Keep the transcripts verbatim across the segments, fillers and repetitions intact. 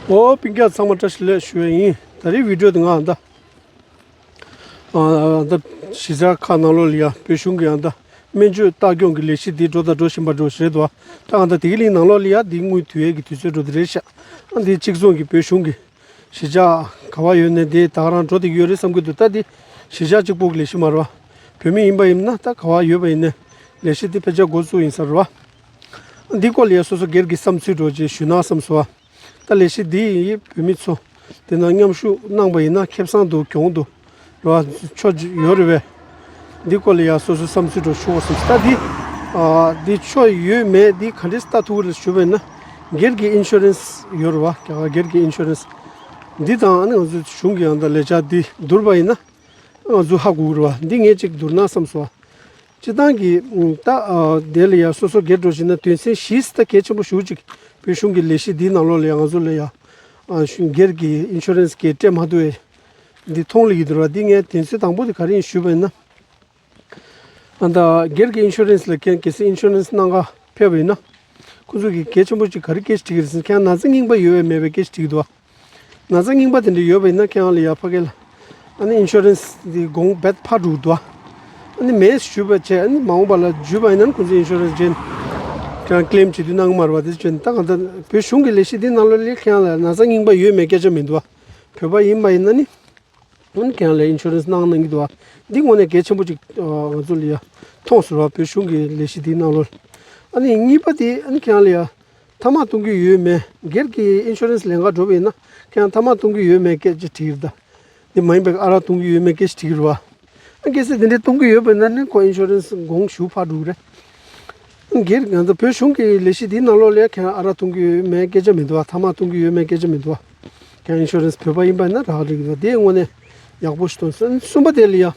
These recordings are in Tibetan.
ཨོ་སྤུན་ཀྱག་ཚང་མ་བཀྲ་ཤིས་བདེ་ལེགས་ཞུ་བ་ཡིན། ད་རེས་བི་ཌི་ཡོ་དེ་ང་ཨ་ད་ཨ་ད་གཞིས་ཆགས་ཁག་ནང་ལོགས་ལ་ཡ་བོད་གཞུང་གི་ཨ་ད་སྨན་བཅོས་ལྟ་སྐྱོང་གི་ལས་གཞི་དེ་འགྲོ་དང་འགྲོ་བཞིན་པ་འགྲོ་བཞིན་རེད་འདུག་ད་ཨ་ད་དེ་གི་གླིང་ནང་ལོགས་ལ་ཡ་དེ་དངུལ་བསྡུ་ཡས་ཀྱི་དུས་ཚོད་འགྲོ་དེ་རེད་ཤག་ཨ་འདི་གཅིག་མཚུངས་ཀྱི་བོད་གཞུང་གི་གཞིས་ཆགས་ག་བ་ཡོད་ནས་དེ་ད་ག་རང་འགྲོ་དེ་ཡོད་རེད་བསམ་གྱི་འདུག་ད་དེ་གཞིས་ཆགས་གཅིག་པོ་གི་ལས་གཞི་མ་རེད་བ། བོད་མི་ཡིན་པ་ཡིན་ན་ད་ག་བ་ཡོད་པ་ཡིན་ནའི་ལས་གཞི་དེ་ཕལ་ཆེར་འགོ་བཙུགས་ཡིན་ས་རེད་བ། འདི་སྐོར་ལ་ཡ་སོ་སོ་སྒེར་གྱི་བསམ་ཚུལ་འགྲོ་ཅེས་ཞུས་ན་བསམ་སོང་བ། ད་ལས་གཞི་འདི་ཡི་བོད་མི་ཚོ་དེ་ནང་མཉམ་ཞུགས་གནང་པ་ཡིན་ན་ཁེ་བཟང་དུ་གྱོང་དུ་རོ་ཆོ་ཡོད་རེད་བས། འདི་སྐོར་ལ་ཡ་སོ་སོ་བསམ་ཚུལ་འགྲོ་ཞུ་བ་སོང་ད་འདི་ཨ་འདི་ཆོ་ཡོད་མེད་འདི་ག་འདྲས་ལྟ་ཐུབ་ཀྱི་རེད་ཞུ་བས་ན་སྒེར་གྱི་ཨིན་ཤུ་རན་སི་ཡོད་རེད་བ། རྒྱ་གར་སྒེར་གྱི་ཨིན་ཤུ་རན་སི་འདི་དང་ཨ་ནི་ང་ཚོའི་གཞུང་གི་ཡང་ད་ལས་འཆར་འདི་བསྡུར་བ་ཡིན་ན་ང་ཚོ་ཧ་གོ་གི་རེད་བ། འདི་ངས་ཅིག་བསྡུར་ན་བསམ་སོང་བ། སྤྱི་བཏང་གི་ད་དེ་ལ་ཡང་སོ་སོ་སྒེར་འགྲོ་བཞིན་ན་དོན་ཚན་བཞི་ད་གལ་ཆེན་པོ་ཞུ་ཅིག་བོད་གཞུང་གི་ལས་གཞི་འདིའི་ནང་ལོགས་ལ་ཡང་ང་ཚོ་ལ་ཡང་སྒེར་གྱི་ཨིན་ཤུ་རན་སི་གི་སྤྲད་མ་ཐུབ་པའི་འདི་མཐོང་ལ་ཡི་འདུག་ར། འདི་ངས་དོན་ཚན་དང་པོ་དེ་ག་རེ་ཡིན་ཞུས་པ་ཡིན་ན། ཨ་ད་སྒེར་གྱི་ཨིན་ཤུ་རན་སི་ལ་གལ་གལ་སྲིད་ཨིན་ཤུ་རན་སི་གནང་ག་ཕེབས་པ་ཡིན་ན། ཁོ་ཚོ་གི་གལ་ཆེན་པོ་ཅིག་ག་རེ་སྐད་ཆ་དྲིས་ཀྱི་རེད་ཟེར་ན་ཁྱེད་རང་ན་ཚ་རྙིང་པ་ཡོད་པས་མེད་པའི་སྐད་ཆ་དྲིས་ཀྱི་འདུག་བ། ན་ཚ་རྙིང་པ་དེ་འདྲ་ཡོད་པ་ཡིན་ན་ཁྱེད་རང་ལ་ཡ་ཕ་གི་ལ་ཨ་ནི་ཨིན་ཤུ་རན་སི་དེ་གོང་རྦད་འཕར་འགྲོ་གི་འདུག་བ། ཨ་ནི་མེད་ཞུས་པ་བྱས་ཨ་ནི་མ་འོངས་པ་ལ་འཇུས་པ་ཡིན་ན་ཁོ་ཚོས་ཨིན་ཤུ་རན་སི་བྱས་ནས་ཁྱེད་རང་ཀི་ལེམ་བྱེད་དུས་གནང་གི་མ་རེད་བ། དེ་བྱས་ནས་ད་གང་ལྟར་བོད་གཞུང་གི་ལས་གཞི་འདི་ནང་ལོགས་ལ་ཁྱེད་རང་ལ་ན་ཚ་རྙིང་པ་ཡོད་མེད་སྐད་ཆ་མི་འདུག་བ། བོད་པ་ཡིན་པ་ཡིན་ན་ནི། ཨ་ནི་ཁྱེད་རང་ལ་ཨིན་ཤུ་རན་སི་གནང་གནང་གི་འདུག་བ། འདི་དངོས་གནས་གལ་ཆེན་པོ་ཅིག་ང་ཚོ་ལ་ཡ་མཐོང་ཟེར་བ། བོད་གཞུང་གི་ལས་གཞི་འདིའི་ནང་ལོགས། ཨ་ནི་གཉིས་པ་དེ་ཨ་ནི་ཁྱེད་རང་ལ་ཡ་ཐ་མག་གཏོང་གི་ཡོད་མེད། སྒེར་གྱི་ཨིན་ཤུ་རན་སི་ལེན་ག་འགྲོ་བ་ཡིན་ན་ཁྱེད་རང་ཐ་མག་གཏོང་གི་ཡོད་མེད་སྐད་ཆ་དྲིས་ཀྱི་རེད་ད། འདི་མ་ཡིན་པའི་ཨ་རག་གཏོང་གི་ཡོད་མེད་སྐད་ཆ་དྲིས་ཀྱི་རེད་བ། ཨ་གལ་སྲིད་དེ་འདྲའི་གཏོང་གི་ཡོད་པ་ཡིན་ན་ནི་ཁོ་ཨིན་ཤུ་རན་སི་གོང་ཞུ་འཕར་འགྲོ་གི་རེད། སྒེར་ང་ཚོ་བོད་གཞུང་གི་ལས་གཞི་འདིའི་ནང་ལོགས་ལ་ཁྱེད་རང་ཨ་རག་གཏོང་གི་ཡོད་མེད་སྐད་ཆ་མི་འདུག་བ། ཐ་མག་གཏོང་གི་ཡོད་མེད་སྐད་ཆ་མི་འདུག་བ། ཁྱེད་རང་ཨིན་ཤུ་རན་སི་བོད་པ་ཡིན་པ་ཡིན་ན་རག་རེད་འདུག་དེ་དངོས་གནས་ཡག་པོ་ཞིག་མཐོང་སོང་། གསུམ་པ་དེ་ལ་ཡ།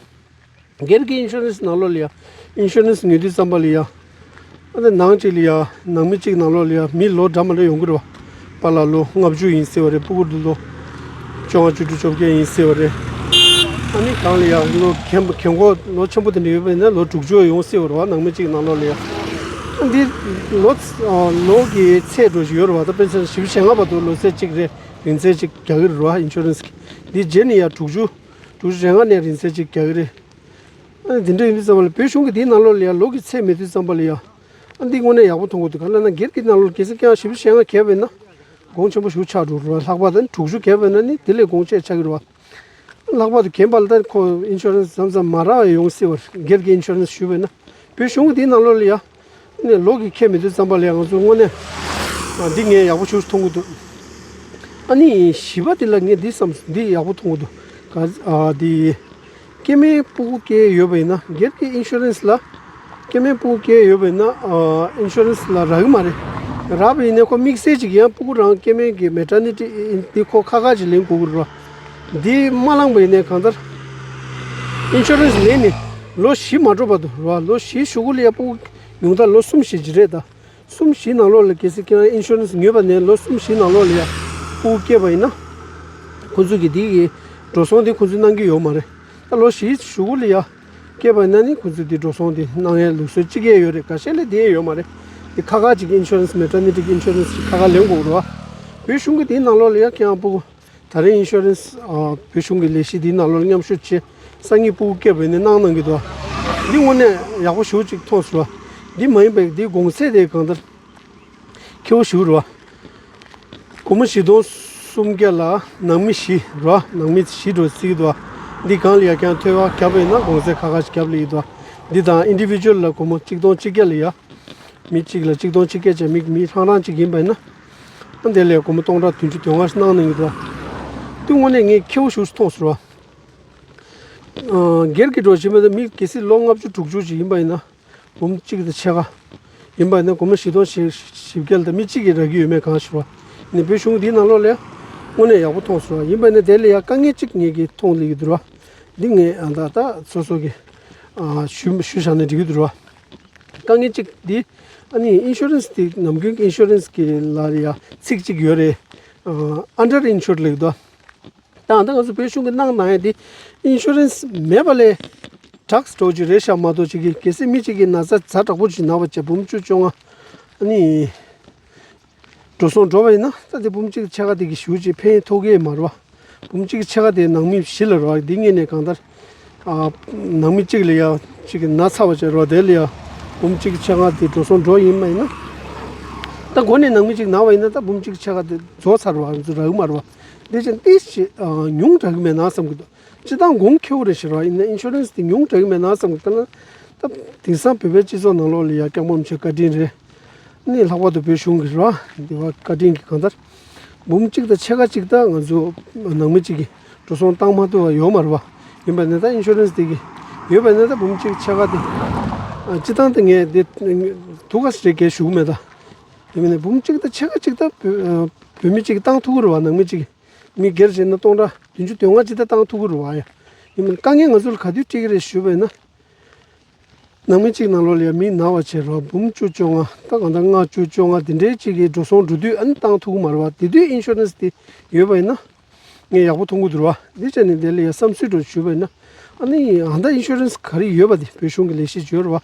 སྒེར་གྱི་ཨིན་ཤུ་རན་སི་ནང་ལོགས་ལ་ཡ། ཨིན་ཤུ་རན་སི་ཉོ་དུས་ཙམ་པ་ལ་ཡ། ཨ་ནི་ནང་གཅིག་ལ་ཡ། ནང་མི་གཅིག་ནང་ལོགས་ལ་ཡ། མི་ལོ་འདྲ་མི་འདྲ་ཡོང་གི་རེད་བ། པཱ་ལགས་ལོ་ལྔ་བཅུ་ཡིན་ཟེར་བ་རེད། སྤུ་གུ་འདི་ལོ་བཅོ་ལྔ་བཅུ་དྲུག་བཅོ་བརྒྱད་ཡིན་ཟེར་བ་རེད། ཨ་ནི་གང་ལ་ཡ་ལོ་རྒན་རྒན་གོག་ལོ་ཆེན་པོ་དེ་འདྲ་ཡོད་པ་ཡིན་ན་ལོ་དྲུག་ཅུ་ཡོང་ཟེར་བ་རེད་བ། ནང་མི་གཅིག་ནང་ལོགས་ལ་ཡ། ཨ་འདི་ལོ་ལོ་གི་ཚད་འགྲོ་བཞིན་ཡོད་རེད་བ། ད་དཔེར་ན་བཞི་བཅུ་ཞེ་ལྔ་བར་དུ་ལོ་ཚད་གཅིག་རེད། རིང་ཚད་གཅིག་རྒྱག་གི་རེད་བ། ཨིན་ཤུ་རན་སི་གི་འདི་རྗེས་ནས་ཡ་དྲུག་ཅུ། དྲུག་ཅུ་རེ་ལྔ་ནས་རིང་ཚད་གཅིག་རྒྱག་གི་རེད། ཨ་ནི་འདི་འདྲ་ཡིན་དུས་ཙམ་པ་ལ་བོད་གཞུང་གི་དེའི་ནང་ལོགས་ལ་ཡ་ལོ་གི་ཚད་མེད་དུས་ཙམ་པ་ལ་ཡ། ཨ་འདི་དངོས་གནས་ཡག་པོ་མཐོང་གི་འདུག་ག་ལབ་ན་སྒེར་གྱི་ནང་ལོགས་གལ་སྲིད་ཀྱང་བཞི་བཅུ་ཞེ་ལྔ་བརྒལ་བས་ན་གོང་ཆེན་པོ་ཞིག་ཆགས་འགྲོ་རེད་བ། ལྷག་པར་དུ་དྲུག་ཅུ་བརྒལ་བས་ན་ནི་དེ་ལས་གོང་ཆེ་ཆགས་ཀྱི་རེད་བ། ལྷག་པར་དུ་རྒན་པ་ལ་ད་ཁོ་ཨིན་ཤུ་རན་སི་མཚམས་མཚམས་མ་རག་ཡོང་སྲིད་བ། སྒེར་གྱི་ཨིན་ཤུ་རན་སི་ཞུས་པས་ན་བོད་གཞུང་གི་དེའི་ནང་ལོགས་ལ་ཡ། ནས་ལོ་གི་ཁྱད་མི་འདུག་བསམ་པ་ལ་ཡང་ང་ཚོ་དངོས་གནས་ཨ་འདི་ངས་ཡག་པོ་ཞིག་མཐོང་གི་འདུག་ཨ་ནི་བཞི་པ་དེ་ལ་ངས་འདི་བསམ་འདི་ཡག་པོ་མཐོང་གི་འདུག་ག་ཨ་འདི་སྐྱེ་དམན་སྤུ་གུ་སྐྱེ་ཡོད་པ་ཡིན་ན། སྒེར་གྱི་ཨིན་ཤུ་རན་སི་ལ་སྐྱེ་དམན་སྤུ་གུ་སྐྱེ་ཡོད་པ་ཡིན་ན། ཨ་ཨིན་ཤུ་རན་སི་ལ་རག་གི་མ་རེད། རག་པ་ཡིན་ན་ཁོ་དམིགས་བསལ་ཅིག་ཡང་སྤུ་གུ་རང་སྐྱེ་དམན་གྱི་མེ་ཊར་ནི་ཊི་འདི་ཁོ་ཁ་ཁ་ཅིག་ལེན་དགོས་ཀྱི་རེད་བ། འདི་མ་བླངས་པ་ཡིན་ན་གང་ལྟར་ཨིན་ཤུ་རན་སི་ལེན་ནས་ལོ་བཞི་མ་འགྲོ་བར་དུ་རེད་བ། ལོ་བཞི་གཞུག་གུ་ལ་ཡང་སྤུ་གུ་ཉུང་མཐར་ལོ་གསུམ་བཞི་ཅིག་རེད་ད། གསུམ་བཞིའི་ནང་ལོགས་ལ་གལ་སྲིད་ཁྱེད་རང་ཨིན་ཤུ་རན་སི་ཉོས་པ་ནས་ལོ་གསུམ་བཞིའི་ནང་ལོགས་ལ་ཡ་སྤུ་གུ་སྐྱེས་པ་ཡིན་ན། ཁོ་ཚོས་ཀྱི་དེ་གི་འགྲོ་སོང་དེ་ཁོ་ཚོས་གནང་གི་ཡོད་མ་རེད། ད་ལོ་བཞིའི་གཞུག་གུ་ལ་ཡ་སྐྱེས་པ་ཡིན་ན་ནི་ཁོ་ཚོས་དེ་འགྲོ་སོང་དེ་གནང་ཡའི་ལུགས་སྲོལ་གཅིག་ཡས་ཡོད་རེད། ཁ་ཤས་ལ་དེ་ཡས་ཡོད་མ་རེད། དེ་ཁ་ཁ་ཅིག་གི་ཨིན་ཤུ་རན་སི་མེ་ཊར་ནི་ཊི་གི་ཨིན་ཤུ་རན་སི་ཅིག་ཁ་ཁ་ལེན་དགོས་རེད་བ། བོད་གཞུང་གི་དེའི་ནང་ལོགས་ལ་ཡ་ཁྱེད་རང་སྤུ་གུ། ད་རེས་ཨིན་ཤུ་རན་སི་ཨ་བོད་གཞུང་གི་ལས་གཞི་འདིའི་ནང་ལོགས་མཉམ་ཞུགས་བྱས་སང་ཉིན་སྤུ་གུ་སྐྱེས་པ་ཡིན་ན་གནང་གནང་གི་འདུག་འདི་དངོས་གནས་ཡག་པོ་ཞེ་པོ་ཅིག་མཐོང་སོང་བ། འདི་མ་ཡིན་པའི་འདིའི་གོང་ཚད་དེ་གང་ལྟར་ཁེ་པོ་ཞེ་པོ་རེད་བ། སྒོར་མོ་བཞི་སྟོང་སུམ་བརྒྱ་ལ་ནང་མི་བཞི་རེད་བ། ནང་མི་བཞི་འགྲོ་སྲིད་ཀྱི་འདུག་འདི་གང་ལ་ཡ་ཀྱང་ཐོལ་པ་བརྒྱབ་པ་ཡིན་ན་གོང་ཚད་ཁ་ཁ་ཞིག་བརྒྱབ་ལ་ཡི་འདུག་འདི་དང་ཨིན་ཌི་བི་ཇུ་ཨལ་ལ་སྒོར་མོ་གཅིག་སྟོང་གཅིག་བརྒྱ་ལ་ཡ། མི་གཅིག་ལ་གཅིག་སྟོང་གཅིག་བརྒྱ་བྱས། མི་མི་རང་རང་གཅིག་ཡིན་པ་ཡིན་ན། ཨ་འདི་ལས་སྒོར་མོ་སྟོང་ཕྲག་བདུན་ཅུ་དོན་ལྔ་ཞིག་གནང་གནང་གི་འདུག་འདི་དངོས་གནས་ངས་ཁེ་པོ་ཞེ་པོ་ཞིག་མཐོང་སོང་བ། སྒེར་གྱི་འགྲོ་བཞིན་པ་དང་མི་གལ་སྲིད་ལོ་ལྔ་བཅུ་དྲུག་ཅུ་ཞིག་ཡིན་པ་ཡིན་ན། སྒོར་མོ་གཅིག་དང་ཕྱེད་ཀ་ཡིན་པ་ཡིན་ན་སྒོར་མོ་བཞི་སྟོང་བཞི་བརྒྱ་ལ་ད་མི་གཅིག་གིས་རག་གི་ཡོད་མེད་གང་ཞུ་བ། ནས་བོད་གཞུང་འདིའི་ནང་ལོགས་ལ་ཡ་དངོས་གནས་ཡག་པོ་མཐོང་སོང་བ། ཡིན་པ་ཡིན་ན་དེ་ལ་ཡ་དཀའ་ངལ་གཅིག་ངེད་ཀྱིས་མཐོང་ལ་ཡི་འདུག་བ། འདི་ངས་ཨ་ད་ད་སོ་སོ་གི་ཨ་ཞུ་ཞུ་བཞག་ན་འགྲིག་གི་འདུག་བ། དཀའ་ངལ་གཅིག་འདི་ཨ་ནི་ཨིན་ཤུ་རན་སི་འདི་ནམ་རྒྱུན་གྱི་ཨིན་ཤུ་རན་སི་གི་ལ་ཡ་ཚིག་གཅིག་ཡོད་རེད། ཨ་ཨན་ཌར་ཨིན་ཤུར་ལབ་ཀྱི་འདུག་ད་ད་ང་ཚོ་བོད་གཞུང་གི་གནང་གནང་ཡ་འདི་ཨིན་ཤུ་རན་སི་མེད་པ་ལས་ཌག་སི་འདྲ་བོ་ཅིག་རེད་ཤག་མ་གཏོགས་ཅིག་གི་གལ་སྲིད་མི་གཅིག་གིས་ན་ཚ་ཛ་དྲག་པོ་ཅིག་ན་བ་བྱས་འབུམ་བཅུ་བཅོ་ལྔ་ཨ་ནི། འགྲོ་སོང་འགྲོ་བ་ཡིན་ན་ད་དེ་འབུམ་གཅིག་ཕྱེད་ཀ་དེ་གི་ཞུ་ཅིག་ཕན་ཐོགས་ཀྱི་མ་རེད་བ། འབུམ་གཅིག་ཕྱེད་ཀ་དེ་ནང་མི་བཞི་ལ་རེད་བ། འདི་ངེས་ནས་གང་ལྟར། ཨ། ནང་མི་གཅིག་ལ་ཡ་གཅིག་གི་ན་ཚ་བ་བྱས་རེད་བ། དེ་ལ་ཡ་འབུམ་གཅིག་ཕྱེད་ཀ་དེ་འགྲོ་སོང་འགྲོ་ཡིན་མ་ཡིན་ན། ད་འགོ་ནས་ནང་མི་གཅིག་ན་བ་ཡིན་ན་ད་འབུམ་གཅིག་ཕྱེད་ཀ་དེ་རྫོགས་ཚར་བ་ཚོ་རག་གི་མ་རེད་བ། དེ་ཅན་ཏིས་ཅིག་ཨ། ཉུང་དྲགས་ཀྱི་མེད་ན་བསམ་གྱི་འདུག་སྤྱི་བཏང་གོང་ཁེ་པོ་རེད་ཤག་རེད་བ། ཡིན་ན་ཨིན་ཤུ་རན་སི་དེ་ཉུང་དྲགས་ཀྱི་མེད་ན་བསམ་གྱི་འདུག་ད་ལྟ་དེང་སང་བོད་པའི་སྤྱི་ཚོགས་ནང་ལོགས་ལ་ཡ་སྐྱག་པ་མ་བྱེད་བཀའ་དྲིན་རེད། ནི་ལྷག་པར་དུ་བོད་གཞུང་གི་རེད་བ། འདི་བ་བཀའ་དྲིན་གྱི་གང་ལྟར། འབུམ་གཅིག་དང་ཕྱེད་ཀ་གཅིག་ད་ང་ཚོ་ནང་མི་གཅིག་གིས་འགྲོ་སོང་བཏང་མ་ཐུབ་པ་ཡོད་མ་རེད་བ། ཡིན་པ་ནི་ད་ཨིན་ཤུ་རན་སི་དེ་གི་ཡོད་པ་ནི་ད་འབུམ་གཅིག་ཕྱེད་ཀ་དེ་ཨ། སྤྱི་བཏང་དེ་ངས་དེ་ཐུགས་ཁ་སྲེ་གས་ཞུ་གི་མེད་ད། ཡིན་པ་ནི་འབུམ་གཅིག་དང་ཕྱེད་ཀ་གཅིག་ད་བོད་ཨ། བོད་མི་གཅིག་གིས་བཏང་ཐུབ་ཀྱི་རེད་བ། ནང་མི་གཅིག་གིས། མི་སྒེར་བྱས་ན་སྟོང་ཕྲག་བདུན་ཅུ་དོན་ལྔ་ཅིག་ད་བཏང་ཐུབ་ཀྱི་རེད་བ་ཡ། ཡིན་མིན་དཀའ་ངལ་ང་ཚོ་ལ་ག་དུས་འཕྲད་ཀྱི་རེད་ཞུས་པ་ཡིན་ན། ནང་མི་གཅིག་ནང་ལོགས་ལ་ཡ་མི་ན་བ་བྱས་རོགས་འབུམ་བཅུ་བཅོ་ལྔ་ད་གང་ལྟར་ལྔ་བཅུ་བཅོ་ལྔ་དེ་འདྲའི་གཅིག་གི་འགྲོ་སོང་འགྲོ་དུས་ཨ་ནི་བཏང་ཐུབ་ཀྱི་མ་རེད་བ། དེ་དུས་ཨིན་ཤུ་རན་སི་དེ་ཡོད་པ་ཡིན་ན། ངས་ཡག་པོ་མཐོང་གི་འདུག་ར་བ། འདི་བྱས་ནས་དེ་ལ་ཡ་བསམ་ཚུལ་འགྲོ་ཞུས་པ་ཡིན་ན། ཨ་ནི་ཨ་ད་ཨིན་ཤུ་རན་སི་ག་རེ་ཡོད་པ་དེ་བོད་གཞུང་གི་ལས་གཞི་བྱོས་ར་བ།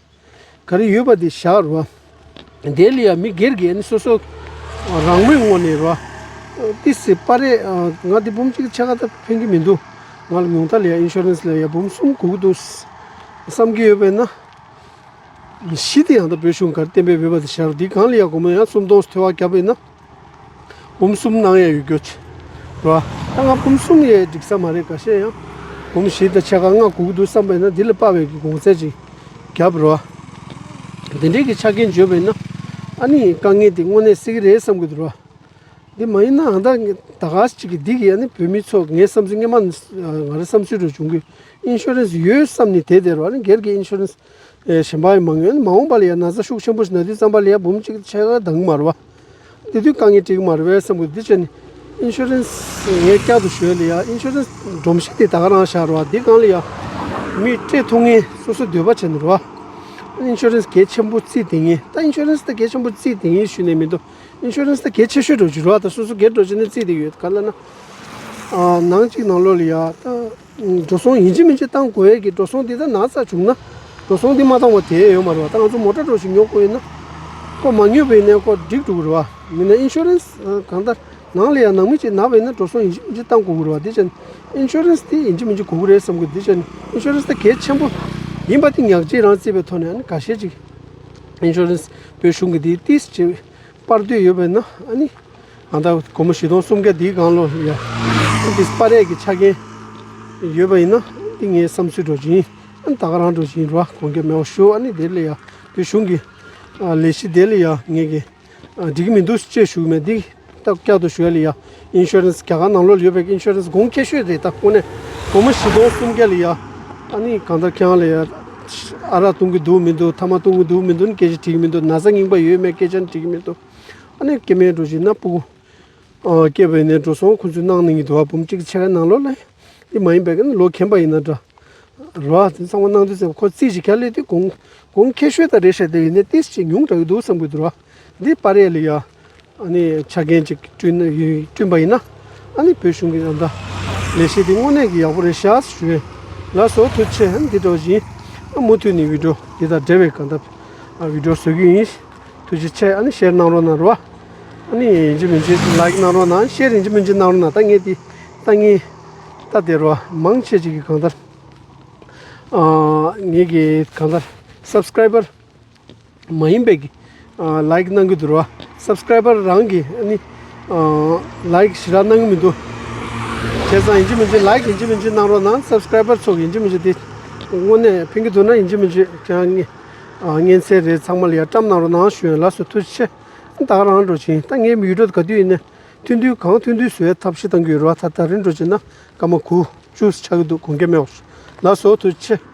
ག་རེ་ཡོད་པ་དེ་བཞག་ར་བ། དེ་ལ་ཡ་མི་སྒེར་གྱིས་ཨ་ནི་སོ་སོ་རང་མོས་ངོས་ནས་ར་བ། ཏི་སི་པ་རེ་ང་འདི་འབུམ་གཅིག་ཕྱེད་ཀ་ད་ཕན་གྱི་མི་འདུག་ང་ལ་ཉུང་མཐའ་ལ་ཡ་ཨིན་ཤུ་རན་སི་ལ་ཡ་འབུམ་གསུམ་དགོས་ཀྱི་འདུག་བསམ་གྱི་ཡོད་པ་ཡིན་ན། བཞི་དེ་ཡང་ད་བོད་གཞུང་ག་རེ་གཏན་འབེབས་ཡོད་པ་དེ་བཞག་ར་བ། འདི་སྒང་ལ་ཡ་སྒོར་མོ་ཡང་སུམ་སྟོང་ཐོལ་བ་བརྒྱབ་པ་ཡིན་ན། འབུམ་གསུམ་གནང་ཡ་ཡོད་རྒྱུ་ཅིག་རེད་བ། ད་ང་འབུམ་གསུམ་ཡས་འགྲིག་ས་མ་རེད། ཁ་ཤས་ཡང་འབུམ་བཞི་དང་ཕྱེད་ཀ་ལྔ་དགོས་ཀྱི་འདུག་བསམ་པ་ཡིན་ན་འདི་ལ་དཔག་པའི་གི་གོང་ཚད་ཅིག་བརྒྱབ་རེད་བ། དེ་འདྲའི་གི་ཆ་རྐྱེན་བརྗོད་པ་ཡིན་ན། ཨ་ནི་དཀའ་ངལ་དེ་དངོས་གནས་སེལ་གྱི་རེད་བསམ་གྱི་འདུག་རེད་བ། འདི་མ་ཡིན་ན་ཨ་ད་ད་ག་ཅིག་གི་འདི་གི་ཨ་ནི་བོད་མི་ཚོ་ངའི་བསམ་ཚུལ་སྔོན་མ་ང་རའི་བསམ་ཚུལ་རུ་བྱུང་གི། ཨིན་ཤུ་རན་སི་ཡོད་བསམ་ནས་དེ་དེར་བ་ནི་སྒེར་གྱི་ཨིན་ཤུ་རན་སི་ཨེ་གཞན་པ་ཡང་མང་ཡོད། མ་འོངས་པ་ལ་ཡང་ན་ཚ་ཤུགས་ཆེན་པོ་ཞིག་ན་དུས་ཙམ་པ་ལ་ཡང་འབུམ་གཅིག་ཕྱེད་ཀ་འདང་གི་མ་རེད་བ། དེ་དུས་དཀའ་ངལ་འཕྲད་ཀྱི་མ་རེད་བས་བསམ་གི། འདི་བྱས་ནས་ཨིན་ཤུ་རན་སི་ངས་བསྐྱར་དུ་ཞུ་ཡ་ལ་ཡ་ཨིན་ཤུ་རན་སི་སྒྲོམ་གཞི་དེ་ད་ག་རང་བཞག་རེད་བ། འདི་སྒང་ལ་ཡ་མི་སྤྲད་ཐུབ་མཁན་སོ་སོ་འདོད་པ་བྱས་ནས་རེད་བ། ཨིན་ཤུ་རན་སི་གལ་ཆེན་པོ་བརྩིས་དེ་ངས་ད་ཨིན་ཤུ་རན་སི་ད་གལ་ཆེན་པོ་བརྩིས་དེ་ངས་ཞུས་ནས་མི་འདུག་ཨིན་ཤུ་རན་སི་ད་གལ་ཆེ་ཤོས་འགྲོ་གི་རེད་བ། ད་སོ་སོ་སྒེར་འགྲོ་བྱས་ནས་བརྩིས་དེ་ཡོད་ག་ལ་ན། ཨ་ནང་གཅིག་ནང་ལོགས་ལ་ཡ་ད། འགྲོ་སོང་ཡིན་གཅིག་མིན་གཅིག་བཏང་དགོས་ཡས་ཀྱི་འགྲོ་སོང་འདི་ལྟར་ན་ཚ་བྱུང་ན། འགྲོ་སོང་འདི་མ་བཏང་བ་དེ་ཡོད་མ་རེད་བ། ད་ང་ཚོ་མོ་ཊ་འགྲོ་ཞིག་ཉོ་དགོས་ཡིན་ན། ཁོ་མ་ཉོས་པ་ཡིན་ནའི་ཁོ་འགྲིག་འགྲོ་གི་རེད་བ། མིན་ན་ཨིན་ཤུ་རན་སི་གང་ལྟར་ནང་ལ་ཡང་ནང་མི་གཅིག་ན་བ་ཡིན་ན་འགྲོ་སོང་ཡིན་གཅིག་མིན་གཅིག་བཏང་དགོས་ཀྱི་རེད་བ། དེ་བྱས་ནས་ཨིན་ཤུ་རན་སི་དེ་ཡིན་གཅིག་མིན་གཅིག་དགོས་ཀྱི་རེད་བསམ་གི། དེ་བྱས་ནས་ཨིན་ཤུ་རན་སི་དེ་གལ་ཆེན་པོ་ཡིན་པ་དེ་ཉག་གཅིག་རང་བརྩིས་པའི་ཐོག་ནས་ཨ་ནི་ཁ་ཤས་ཅིག་ཨིན་ཤུ་རན་སི་བོད་གཞུང་གི་དེ་ཏིས་ཅིག་པར་འདོད་ཡོད་པས་ན་ཨ་ནི། ཨ་ད་སྒོར་མོ་བཞི་སྟོང་སུམ་བརྒྱ་འདིའི་སྒང་ལོ་ཡ། འདི་པར་རས་ཀྱི་ཆ་རྐྱེན་ཡོད་པ་ཡིན་ན་འདི་ངའི་བསམ་ཚུལ་འགྲོ་བཞིན། ཨ་ནི་ད་ག་རང་འགྲོ་བཞིན་རོ་དགོངས་འགལ་མེད་པ་ཞུ། ཨ་ནི་དེ་ལ་ཡ་བོད་གཞུང་གི་ལས་གཞི་དེ་ལ་ཡ་ངས་ཀྱི་འགྲིག་གི་མི་འདུག་ཅེས་ཞུ་གི་མེད། འདི་ད་བསྐྱར་དུ་ཞུ་ཡ་ལ་ཡ་ཨིན་ཤུ་རན་སི་རྒྱ་གར་ནང་ལོགས་ལ་ཡོད་པའི་ཨིན་ཤུ་རན་སི་གོང་ཁེ་ཤོས་རེད། ད་དངོས་གནས་སྒོར་མོ་བཞི་སྟོང་སུམ་བརྒྱ་ལ་ཡ་ཨ་ནི་གང་ལྟར་ཁྱེད་རང་ལ་ཡ་ཨ་རག་བཏུང་གི་འདུག་མི་འདུག་ཐ་མག་བཏུང་གི་འདུག་མི་འདུག་ནི་སྐད་ཆ་དྲིས་གི་མི་འདུག་ན་ཚ་རྙིང་པ་ཡོད་མེད་སྐད་ཆ་ནི་དྲིས་གི་མི་འདུག་ཨ་ནི་སྐྱེ་དམན་འགྲོ་བཞིན་ན་སྤུ་གུ་ཨ་སྐྱེས་པ་ཡིན་ནའི་འགྲོ་སོང་ཁོ་ཚོས་གནང་གནང་གི་འདུག་ཨ་འབུམ་གཅིག་ཕྱེད་ཀ་ནང་ལོགས་ལ་འདི་མ་ཡིན་པའི་ལོ་རྒན་པ་ཡིན་ན་འདྲ་རོ། དེ་ཚང་མ་གནང་དུས་ཙམ་ཁོ་རྩིས་ཅིག་ག་ལས་དུས་གོང་གོང་ཁེ་ཤོས་དང་རེད་ཤག་དེ་ཡིན་ནའི་ཏིས་ཅིག་ཉུང་དྲགས་ཀྱི་འདུག་བསམ་གྱི་འདུག་རོ། འདི་པར་རས་ལ་ཡ་ཨ་ནི་ཆ་རྐྱེན་ཅིག་བསྐྲུན་ན་ཡོད་བསྐྲུན་པ་ཡིན་ན་ཨ་ནི་བོད་གཞུང་གི་ད་ལྟ་ལས་གཞི་འདི་དངོས་གནས་ཀྱི་ཡག་པོ་རེད་ཤག་ཞུ་ཡས། ལགས་སོ་ཐུགས་རྗེ་ཆེ། ཨ་ནི་འདི་འདྲ་བཞིན་ཨ་མུ་མཐུད་ནས་བི་ཌིའོ་འདི་དང་འབྲེལ་བའི་གང་ལྟར་ཨ་བི་ཌིའོ་བཟོ་གི་ཡིན། ཐུགས་རྗེ་ཆེ། ཨ་ནི་ཤེར་གནང་རོགས་གནང་རོ། ཨ་ནི་ཡིན་གཅིག་མིན་གཅིག་ལའིཀ་གནང་རོགས་གནང་། ཤེར་ཡིན་གཅིག་མིན་གཅིག་གནང་རོགས་གནང་། ད་ངས་འདི་ད་ངས་ད་དེ་རོ་མང་ཆེ་ཅིག་གི་གང་ལྟར་ཨ་ངས་ཀྱི་གང་ལྟར་སབ་སི་ཀ་རའི་བར་མ་ཡིན་པའི་གི་ཨ་ལའིཀ་གནང་གི་འདུག་རོ། སབ་སི་ཀ་རའི་བར་རང་གི་ཨ་ནི་ཨ་ལའིཀ་ཞེ་དྲག་གནང་གི་མི་འདུག་བྱས་ཙང་ཡིན་གཅིག་མིན་གཅིག་ལའིཀ་ཡིན་གཅིག་མིན་གཅིག་གནང་རོགས་གནང་། སབ་སི་ཀ་རའི་བར་ཚོ་གི་ཡིན་གཅིག་མིན་གཅིག་དེ་དངོས་གནས་ཕན་གི་འདུག་ན་ཡིན་གཅིག་མིན་གཅིག་ཀྱང་ངས་ཨ་སྔན་ཚེ་རེད་ཚང་མ་ལ་ཡ་བཀྲམ་གནང་རོགས་གནང་ཞུ་ཡ། ལགས་སོ་ཐུགས་རྗེ་ཆེ། ད་ག་རང་འགྲོ་ཕྱིན། ད་ངའི་མི་ཡུལ་གྲོ་ག་དུས་ཡིན་ནའི་ཐུང་ཐུང་གང་ཐུང་ཐུང་བཟོ་ཡའི་ཐབས་ཤེས་གཏང་གི་ཡོད་རེད་བ། ད་ད་རིང་འགྲོ་ཕྱིན་ན་སྐར་མ་དགུ་བཅུ་ཆགས་ཀྱི་འདུག་དགོངས་འགལ་མེད་པ། ལགས་སོ་ཐུགས་རྗེ་ཆེ།